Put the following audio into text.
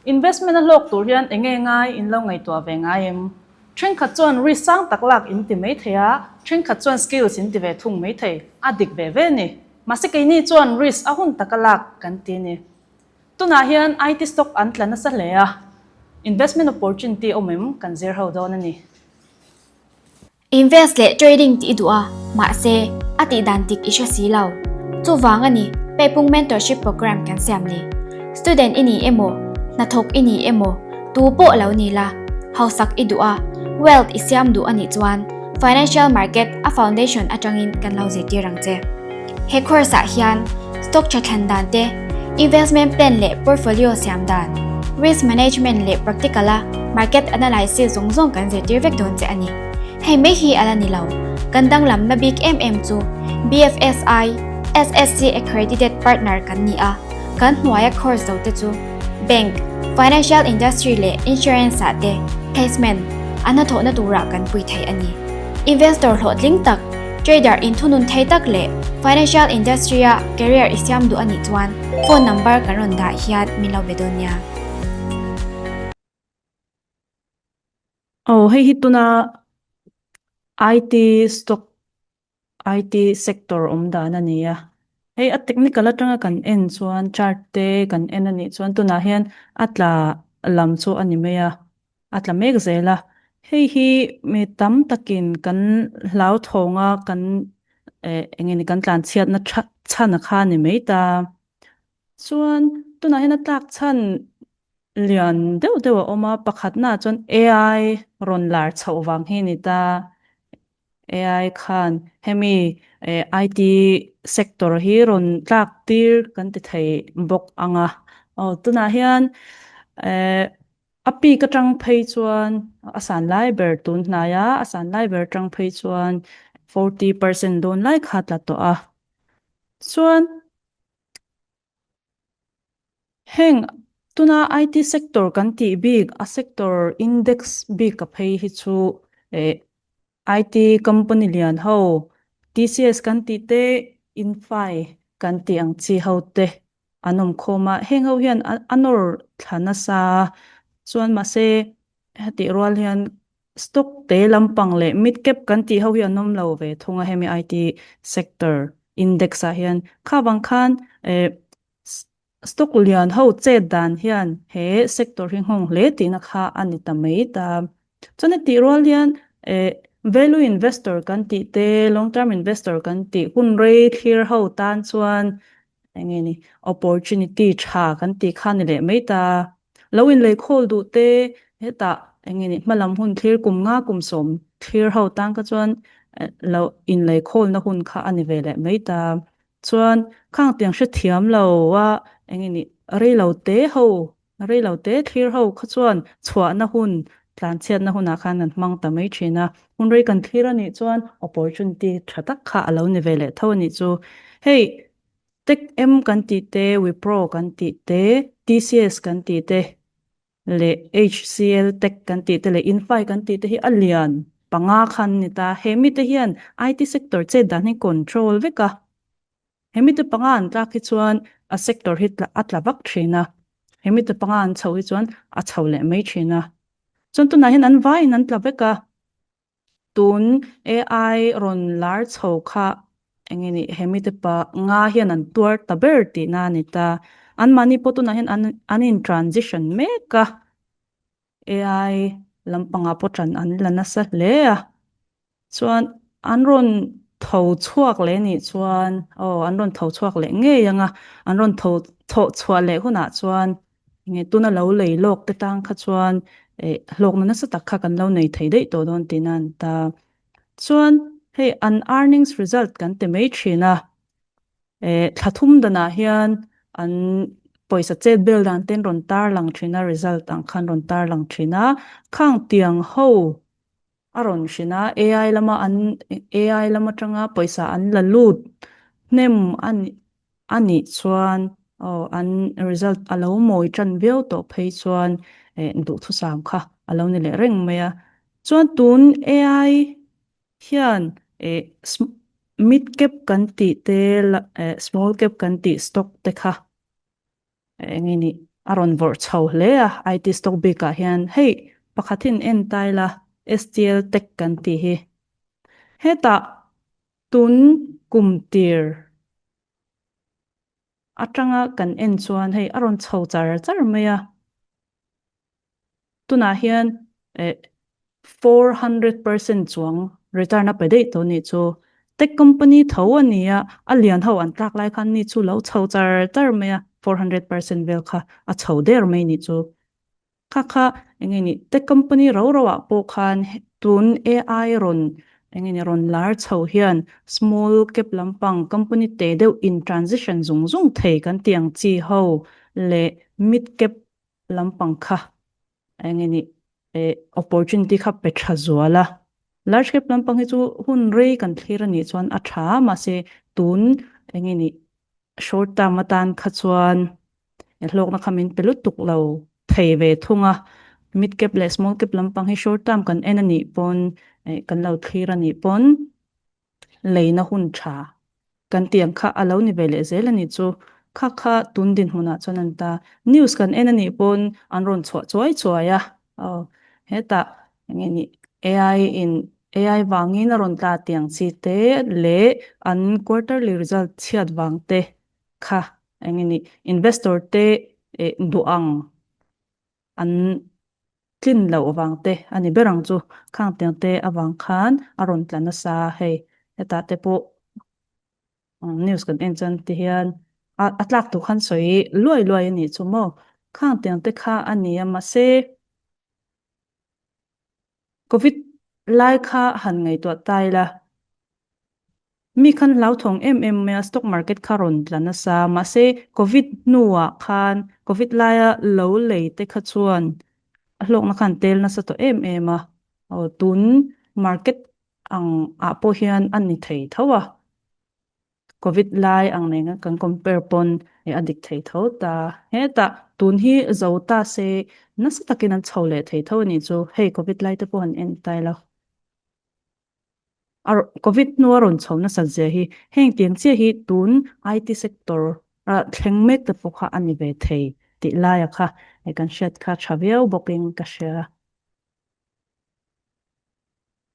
Investment a hlawk tur hian enge ngai in lo ngaihtuah ve ngai em? Thenkhat chuan risk sang tak lak in ti mai thei a, thenkhat chuan skills in ti ve thung mai thei, a dik ve ve ni. Mahse keini chuan risk a hun taka lak kan ti ni. Tunah hian IT stock an tla nasa hle a, investment opportunity awm em kan zir ho dawn a ni. Invest leh trading tih i duh a, mahse, a tih dan dik i hre si lo. Chuvang a ni, Peipung Mentorship Program kan siam ni. Student i ni emaw, hnathawk i ni emaw, tu pawh lo ni la, hausak i duh a, wealth i siam duh a nih chuan financial market a foundation atangin kan lo zirtir ang che. He course ah hian stock tha thlan dan te, investment plan leh portfolio siam dan, risk management leh practical a market analysis zawng zawng kan zirtir vek dawn che a ni. Hei mai hi a la ni lo, kan danglamna bik em em chu BFSI, SSC accredited partner kan ni a, kan hnuaia course zo te chu bank, financial industry leh insurance ah te placement an hnathawhna turah kan pui thei a ni. Investor hlawhtling tak, trader inthunun thei tak leh financial industry-a career i siam duh a nih chuan phone number kan rawn dah hian min lo be dawn nia. Aw, hei hi tuna IT stock, IT sector awm dan a ni a. Hei a technical atanga kan en chuan chart te kan en a nih chuan tunah hian a tla lam chu a ni mai a. A tla mek zel a, hei hi mi tam takin kan hlauthawng a kan eh eng nge ni kan tlanchhiatna tha chhan a kha a ni mai ta. Chuan tunah hian a tlak chhan lian deuh deuh a awm a, pakhatnaah chuan AI rawn lar chhoh vang hi a ni ta. AI khan hemi IT sector hi rawn tlak tir kan ti thei bawk ang a. Aw tunah hian eh A peak atang phei chuan a san lai ber tun hnai a, a san lai ber atang phei chuan 40% dawn lai kha tla tawh a. Chuan heng tuna IT sector kan tih bik a sector index bik a phei hi chu eh IT company lian ho TCS kan tih te Infy kan tih ang chi ho te an awm khawm a, heng ho hian a nawr thla nasa a, chuan mahse hetih rual hian stock te lampang leh mid cap kan tih ho hi an awm lo ve thung a hemi IT sector index ah hian kha vang khan eh stock lian ho chet dan hian he sector hi nghawng hle tihna kha a ni ta mai ta. Chuan hetih rual hian eh value investor kan tih te long term investor kan tih hun rei thlir ho tan chuan Eng nge ni, opportunity tha kan tih kha ni leh mai ta. Lo inlei khawl duh te, hetah eng nge ni, hmalam hun thlir kum nga kum sawm thlir ho tan kha chuan lo inlei khawlna hun kha a ni ve leh mai ta. Chuan khang tiang hrethiam lo a eng nge ni, rei lo te ho Rei lo te thlir ho kha chuan chhuahna hun, tlanchhiatna hunah khan kan hmang ta mai thin a. Hun rei kan thlir a nih chuan opportunity tha tak kha a lo ni ve leh tho a nih chu. Hei Tech-M kan tih te, Wipro kan tih te, TCS kan tih te leh HCL Tech kan tih te leh Infy kan tih te hi a lian panga khan ni ta. He mite hian IT sector chet dan hi control vek a. He mite panga an tlak hi chuan a sector hi a tla vak thin a, he mite panga an chho hi chuan a chho leh mai thin a. Chuan tunah hian an vaiin an tla vek a, tun AI rawn lar chho kha eng nge ni he mite panga hian an tuar ta ber tihna a ni ta. Anmahni pawh tunah hian an an in transition mek a, AI lampangah pawh tan an la nasa hle a. Chuan an rawn tho chhuak leh nih chuan aw an rawn tho chhuak leh ngei ang a, an rawn tho thawh chhuah leh hunah chuan enge tuna lo lei lawk te tang kha chuan eh hlawkna nasa tak kha kan lo nei thei daih tawh dawn tihna a ni ta. Chuan hei an earnings result kan ti mai thin a, eh thla thum danah hian an pawisa chet bel dan te an rawn tarlang thin a, result ang khan rawn tarlang thin a, khang tiang ho A rawn hrin a, AI lama an AI lam atanga pawisa an la lut hnem a a nih chuan aw an result a lo mawi tan viau tawh phei chuan eh duhthusam kha a lo ni leh reng mai a. Chuan tun AI hian eh mid cap kan tih te eh small cap kan tih stock te kha eng nge ni. A rawn vawrh chho hle a IT stock bikah hian hei pakhathin en tai la STL Tech kan tih hi. Hetah tun kum tir atanga kan en chuan hei a rawn chho char char mai a. Tunah hian eh 400% chuang return a pe daih tawh nih chu. Tech company tho a ni a, a lian ho an tlak lai khan ni chu lo chho char char mai a, 400% vel kha a chho der mai nih chu. Kha kha eng nge ni tech company ro ro ah pawh khan tun AI rawn eng nge ni rawn lar chho hian small cap lampang company te deuh in transition zung zung thei kan tih ang chi ho leh mid cap lampang kha eng nge ni eh opportunity kha pe tha zual a. Large cap lampang hi chu hun rei kan thlir a nih chuan a tha mahse tun eng nge ni short term atan kha chuan hlawkna kha min pe lutuk lo thei ve thung a. Mid cap leh small cap lampang hi short term kan en a nih pawn eh kan lo thlir a nih pawn leina hun tha kan tih ang kha a lo ni ve leh zel a nih chu. Kha kha tun dinhmunah chuan an ta. News kan en a nih pawn an rawn chhuah chuai chuai a. Aw hetah eng nge nih AI in AI vangin a rawn tla tih ang chi te leh an quarterly result chhiat vang te kha eng nge nih investor te eh duh ang an tlin loh avang te a ni ber ang chu. Khang tiang te avang khan a rawn tla nasa hei. Hetah te pawh news kan en chuan ti hian a a tlak tur khan sawi luai luai a nih chu maw. Khang tiang te kha a ni a mahse Covid lai kha han ngaihtuah ta ila. Mi khan hlauthawng em em mai a, stock market kha rawn tla nasa. Mahse, Covid hnuah khan, Covid laia lo lei te kha chuan a hlawkna khan tel nasa tawh em em a. Aw, tun market ang ah pawh hian a ni thei tho a. Covid lai ang nen kan compare pawn a dik thei tho ta. Hetah tun hi zo ta se nasa takin an chho leh thei tho a nih chu. Hei Covid lai te pawh han en ta ila. A Covid hnua rawn chho nasat zia hi heng tiang chiah hi tun IT sector a thleng mek te pawh kha a ni ve thei tih laia kha kan hriat kha tha viau bawkin ka hria.